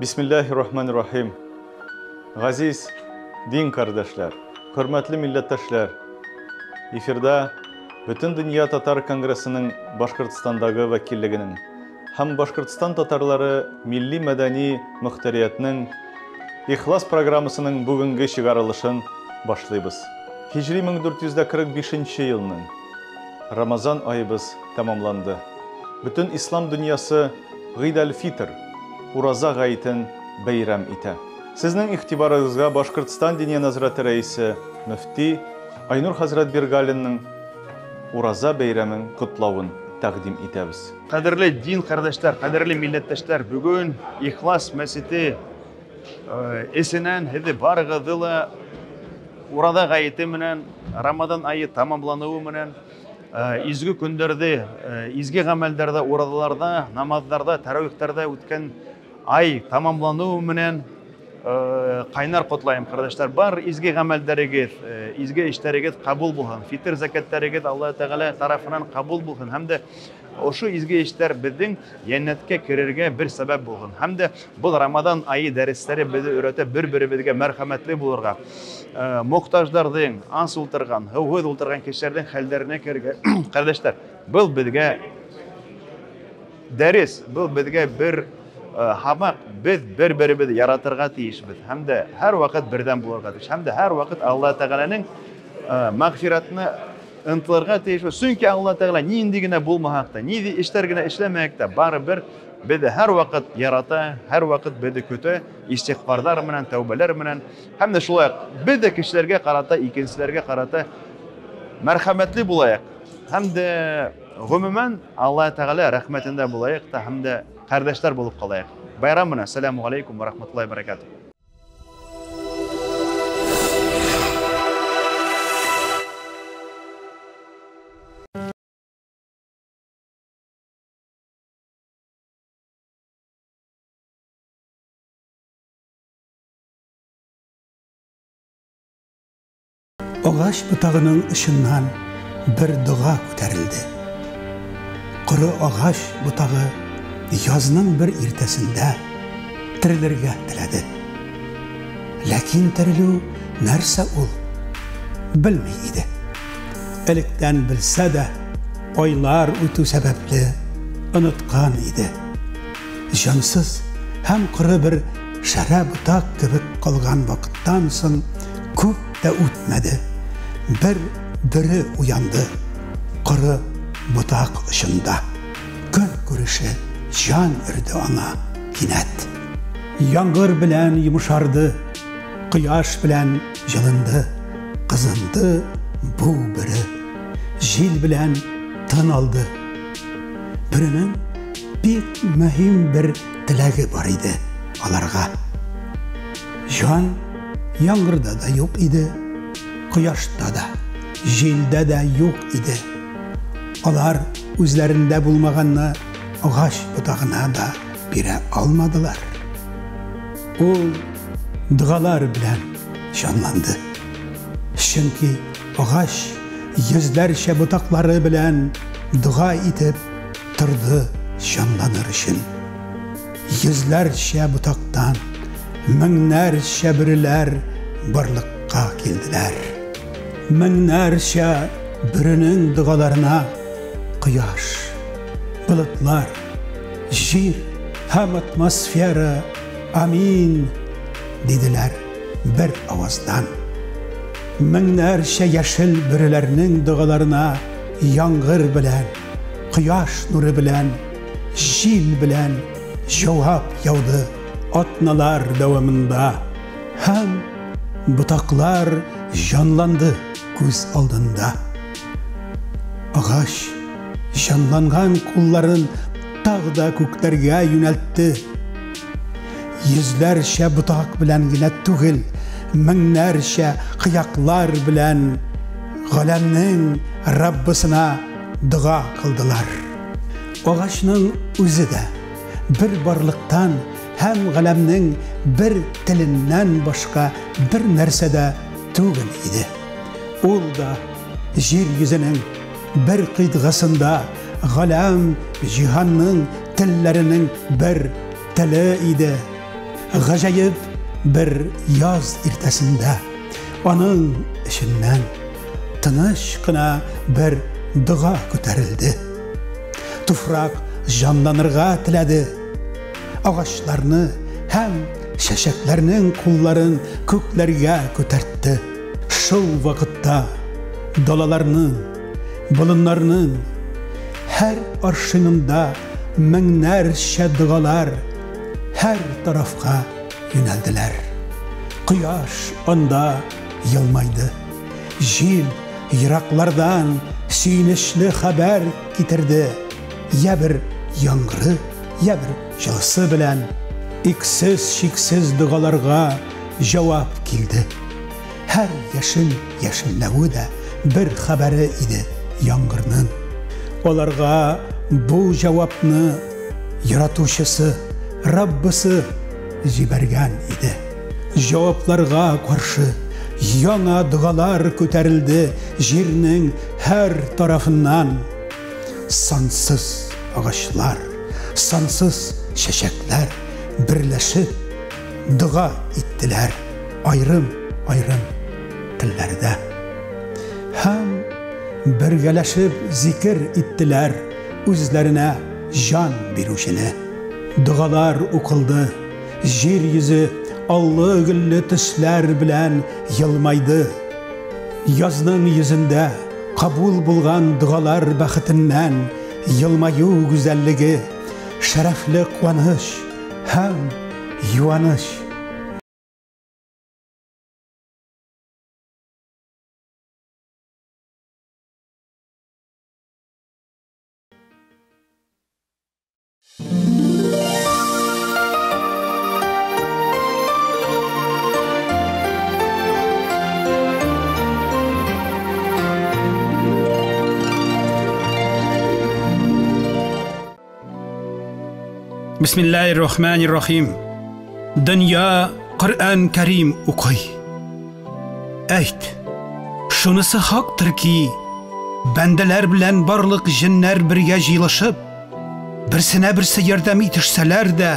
Бисмиллахир-рахманир-рахим. Газиз дин кардәшләр, хөрмәтле милләттәшләр. Эфирда Бөтендөнья татар конгрессының Башкортстандагы вәкиллегенең һәм Башкортстан татарлары милли-мәдәни мөхтәриятнең Ихлас программасының бүгенге чыгарылышын башлыйбыз. Һиҗри 1445 елның Рамазан аебыз тәмамланды. Бөтен ислам дөньясы Гыйд әл-Фитр, Ураза гаетен бәйрәм итә. Сезнең игътибарыгызга Башкортстан Диния нәзарәте рәисе, мөфти Айнур хәзрәт Биргалинның Ураза бәйрәмен котлавын тәкъдим итәбез. Кадерле дин кардәшләр, кадерле милләттәшләр, бүген Ихлас мәчете эсенән һеҙҙе барығыҙҙы ла Ураҙа гаете менән, Рамадан айы тамамланыуы менән изге көндәрҙе, изге ғәмәлдәрҙә, ураҙаларҙа, намаҙҙарҙа, тәрәүихтәрҙә үткән ай тамамланыуы менән ҡайнар ҡотлайым, ҡәрҙәштәр. Бар изге ғәмәлдәрегеҙ, изге эштәрегеҙ ҡабул булһын. Фитыр зәкәттәрегеҙ Аллаһ Тәғәлә тарафынан ҡабул булһын. Һәм дә ошо изге эштәр беҙҙең йәннәткә керергә бер сәбәп булһын. Һәм дә был Рамадан айы дәрестәре беҙҙе өйрәтә бер-беребеҙгә мәрхәмәтле булырға, мохтаждарҙың, ас ултырған, һыуһыҙ ултырған кешеләрҙең хәлдәренә керергә. Ҡәрҙәштәр, был беҙгә дәрес, был беҙгә бер һабаҡ. Беҙ бер-беребеҙҙе яратырға тейешбеҙ. Һәм дә һәр ваҡыт берҙәм булырға тейеш. Һәм дә һәр ваҡыт Аллаһ Тәғәләнең мәғфиратына ынтылырға тейешбеҙ. Сөнки Аллаһ Тәғәлә ниндәй генә булмаһаҡ та, ниндәй эштәр генә эшләмәһәк тә, барыбер беҙҙе һәр ваҡыт ярата, һәр ваҡыт беҙҙе көтә, истиғфарҙар менән, тәүбәләр менән. Һәм дә шулай уҡ беҙ ҙә кешеләргә ҡарата, икенселәргә ҡарата мәрхәмәтле булайыҡ. Һәм дә ғөмүмән Аллаһ Тәғәлә рәхмәтендә булайыҡ та, һәм дә ҡәрҙәштәр булып ҡалайыҡ. Байрам менән. Ассаламу алейкум ва рахматуллахи ва баракатух. Агач ботагының очыннан бер дога күтәрелде. Коры агач ботагы язның бер иртәсендә терелергә теләде. Ләкин терелү нәрсә ул? Белми иде. Электән белсә дә, айлар үтү сәбәпле оныткан иде. Җансыз һәм коры бер шәрә ботак кебек калган вакыттан соң күп тә үтмәде. Бер бөре уянды коры ботак очында. Көн күреше җан өрде аңа кинәт. Яңгыр белән йомшарды, кояш белән җылынды, кызынды бу бөре. Җил белән тын алды. Бөренең бик мөһим бер теләге бар иде аларга. Җан яңгырда да юк иде, кояшта да, җилдә дә юк иде. Алар үзләрендә булмаганны агач ботагына да бирә алмадылар. Ул догалар белән җанланды. Чөнки агач йөзләрчә ботаклары белән дога итеп торды җанланыр өчен. Йөзләрчә ботактан меңнәрчә бөреләр барлыкка килделәр. Меңнәрчә бөренең догаларына кояш, болытлар, җир һәм атмосфера амин диделәр бер аваздан. Меңнәрчә яшел бөреләрнең догаларына яңгыр белән, кояш нуры белән, җил белән җавап яуды атналар дәвамында. Һәм ботаклар җанланды күз алдында. Агач җанланган кулларын тагы да күкләргә юнәлтте. Йөзләрчә ботак белән генә түгел, меңнәрчә кыяклар белән галәмнең Раббысына дога кылдылар. Агачның үзе дә бер барлыктан һәм галәмнең бер теленнән башка бер нәрсә дә түгел иде. Ул да җир йөзенең бер кыйтгасында галәм җиһанның телләренең бер теле иде. Гаҗәеп бер яз иртәсендә аның эченнән тыныч кына бер дога күтәрелде. Туфрак җанланырга теләде. Агачларны һәм чәчәкләрнең кулларын күкләргә күтәртте. Шул вакытта далаларның, болыннарның һәр аршинында меңнәрчә догалар һәр тарафка юнәлделәр. Кояш анда елмайды. Җил ераклардан сөенечле хәбәр китерде. Я бер яңгыры, я бер җылысы белән иксез-чиксез догаларга җавап килде. Һәр яшел яшелләве дә бер хәбәре иде яңгырның. Аларга бу җавапны яратучысы, Раббысы җибәргән иде. Җавапларга каршы яңа догалар күтәрелде җирнең һәр тарафыннан. Сансыз агачлар, сансыз чәчәкләр берләшеп дога иттеләр айрым-айрым телләрдә. Һәм бергәләшеп зикер иттеләр үзләренә җан бирүчене. Догалар укылды, җир йөзе аллы-гөлле төсләр белән елмайды. Язның йөзендә кабул булган догалар бәхетеннән елмаю гүзәллеге, шәрәфле куаныч һәм юаныч. Бисмиллаһир-рахманир-рахим. Дөнья Коръән Кәрим укый. Әйт, шунысы хактыр ки, бәндәләр белән барлык җеннәр бергә җыелышып, берсенә берсе ярдәм итешсәләр дә,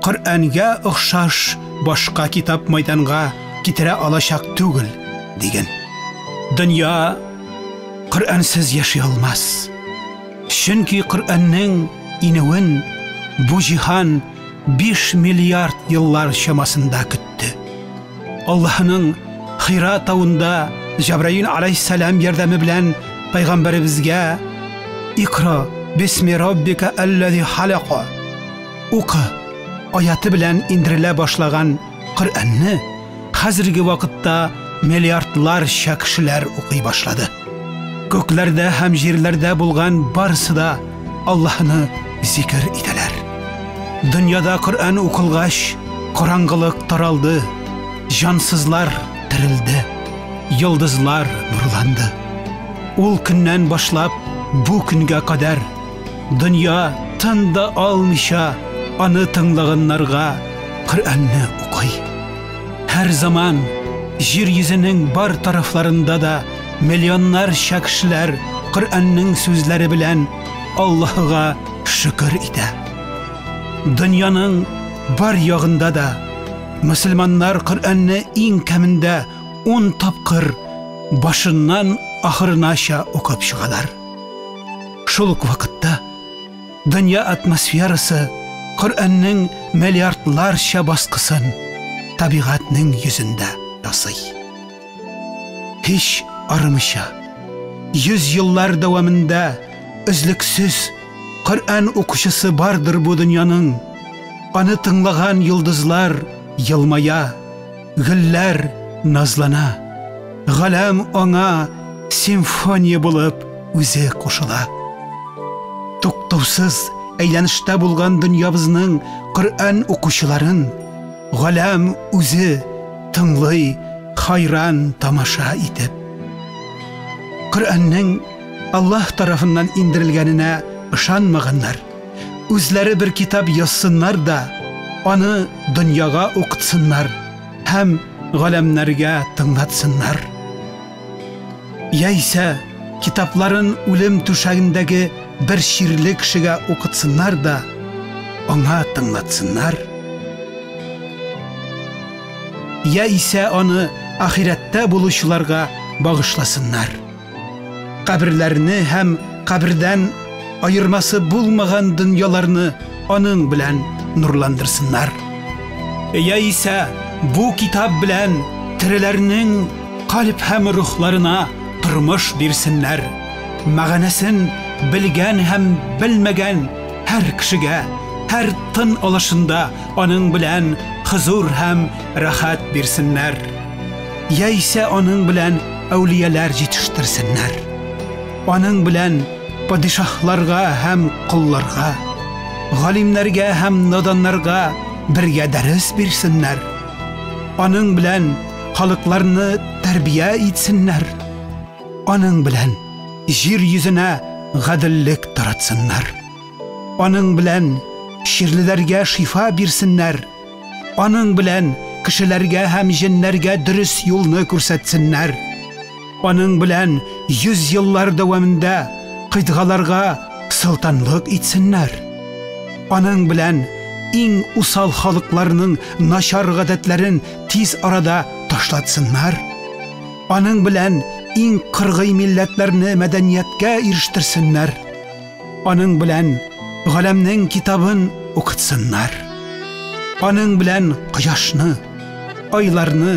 Коръәнгә охшаш башка китап майданга китерә алачак түгел, диген. Дөнья Коръәнсез яши алмас. Чөнки Коръәннең инүен бу җиһан 5 миллиард еллар чамасында көтте. Аллаһының Хира тавында Җабраил алейһиссалам ярдәме белән пәйгамбәребезгә Икра бисми раббика аллази халака укы аяты белән индерелә башлаган Коръәнне хәзерге вакытта миллиардларча кешеләр укый башлады. Күкләрдә һәм җирләрдә булган барысы да Аллаһны зикер итәләр. Дөньяда Коръән укылгач, караңгылык таралды, җансызлар терелде, йолдызлар нурланды. Ул көннән башлап бу көнгә кадәр дөнья тын да алмыйча аны тыңлаганнарга Коръәнне укый. Һәр заман җир йөзенең бар тарафларында да миллионнарча кешеләр Коръәннең сүзләре белән Аллаһыга шөкер итә. Дөньяның бар ягында да мөселманнар Коръәнне иң кәмендә 10 тапкыр башыннан ахырынача укып чыгалар. Шул ук вакытта дөнья атмосферасы Коръәннең миллиардларча баскысын табигатьнең йөзендә ясый. Һич арымыйча, йөз еллар дәвамында өзлексез Коръән укучысы бардыр бу дөньяның. Аны тыңлаган йолдызлар елмая, гөлләр назлана. Галәм аңа симфония булып үзе кушыла. Туктаусыз әйләнештә булган дөньябызның Коръән укучыларын галәм үзе тыңлый, хайран тамаша итеп. Коръәннең Аллаһ тарафыннан индерелгәненә ышанмаганнар, үзләре бер китап язсыннар да, аны дөньяга укытсыннар һәм галәмнәргә тыңлатсыннар. Яисә китапларын үлем түшәгендәге бер чирле кешегә укытсыннар да, аңа тыңлатсыннар. Яисә аны ахирәттә булучыларга багышласыннар. Каберләрне һәм кабердән аермасы булмаган дөньяларны аның белән нурландырсыннар. Яисә бу китап белән тереләрнең кальб һәм рухларына тормыш бирсеннәр. Мәгънәсен белгән һәм белмәгән һәр кешегә, һәр тын алышында аның белән хозур һәм рәхәт бирсеннәр. Яисә аның белән әүлияләр җитештерсеннәр. Аның белән падишаһларга һәм колларга, галимнәргә һәм наданнарга бергә дәрес бирсеннәр. Аның белән халыкларны тәрбия итсеннәр. Аның белән җир йөзенә гаделлек таратсыннар. Аның белән чирлеләргә шифа бирсеннәр. Аның белән кешеләргә һәм җеннәргә дөрес юлны күрсәтсеннәр. Аның белән 100 еллар дәвамында кыйтгаларга солтанлык итсеннәр. Аның белән иң усал халыкларның начар гадәтләрен тиз арада ташлатсыннар. Аның белән иң кыргый милләтләрне мәдәнияткә ирештерсеннәр. Аның белән галәмнең китабын укытсыннар. Аның белән кояшны, айларны,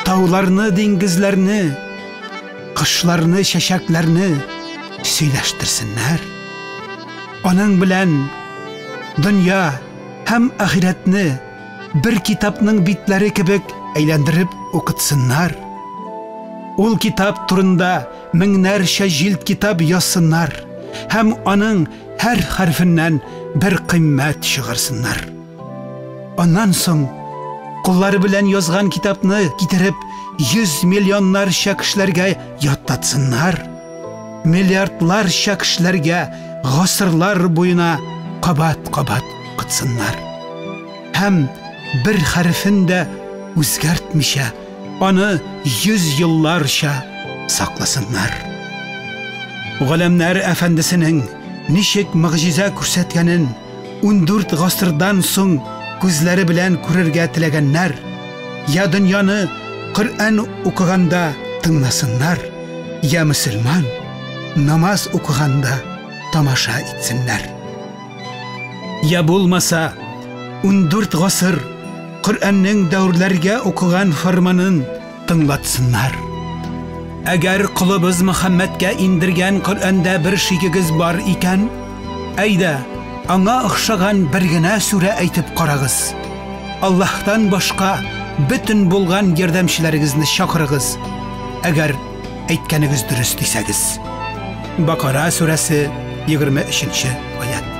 тауларны, диңгезләрне, кышларны, чәчәкләрне сөйләштерсеннәр. Аның белән дөнья һәм ахирәтне бер китапның битләре кебек әйләндереп укытсыннар. Ул китап турында меңнәрчә җилд китап язсыннар һәм аның һәр хәрефеннән бер кыйммәт чыгарсыннар. Аннан соң куллары белән язган китапны китереп 100 миллионнарча кешеләргә ятлатсыннар. Миллиардларча кешеләргә гасырлар буена кабат-кабат укытсыннар. Һәм бер хәрефен дә үзгәртмичә аны 100 елларча сакласыннар. Галәмнәр әфәндесенең ничек могҗиза күрсәткәнен 14 гасырдан соң күзләре белән күрергә теләгәннәр, я дөньяны Коръән укыганда тыңласыннар, я мөселман намаз укыганда тамаша итсеннәр. Я булмаса, 14 гасыр Коръәннең дәүрләргә укыган фарманын тыңлатсыннар. Әгәр колыбыз Мөхәммәдкә индергән Коръәндә бер шигегез бар икән, әйдә, аңа охшаган бер генә сүрә әйтеп карагыз. Аллаһтан башка бөтен булган ярдәмчеләрегезне чакырыгыз, әгәр әйткәнегез дөрес дисәгез. Бакара сүрәсе 23 аят.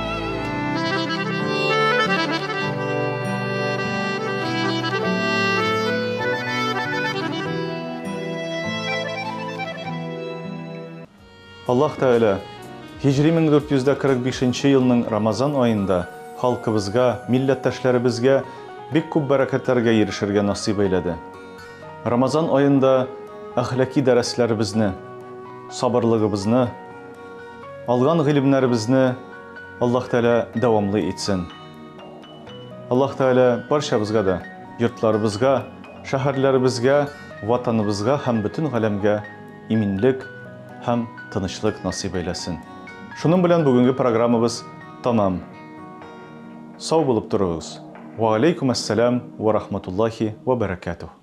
Аллаһ Тәгалә Һиҗри 1445 елның Рамазан аенда халкыбызга, милләттәшләребезгә бик күп бәрәкәтләргә ирешергә насыйп әйләде. Рамазан аенда әхлаки дәресләребезне, сабырлыгыбызны, алган гыйлемнәребезне Аллаһ Тәгалә дәвамлы итсен. Аллаһ Тәгалә барчабызга да, йортларыбызга, шәһәрләребезгә, ватаныбызга һәм бөтен галәмгә иминлек һәм тынычлык насыйп әйләсен. Шуның белән бүгенге программабыз тамам. Сау булып торыгыз. Ва алейкум ассалам ва рахматуллахи ва баракатух.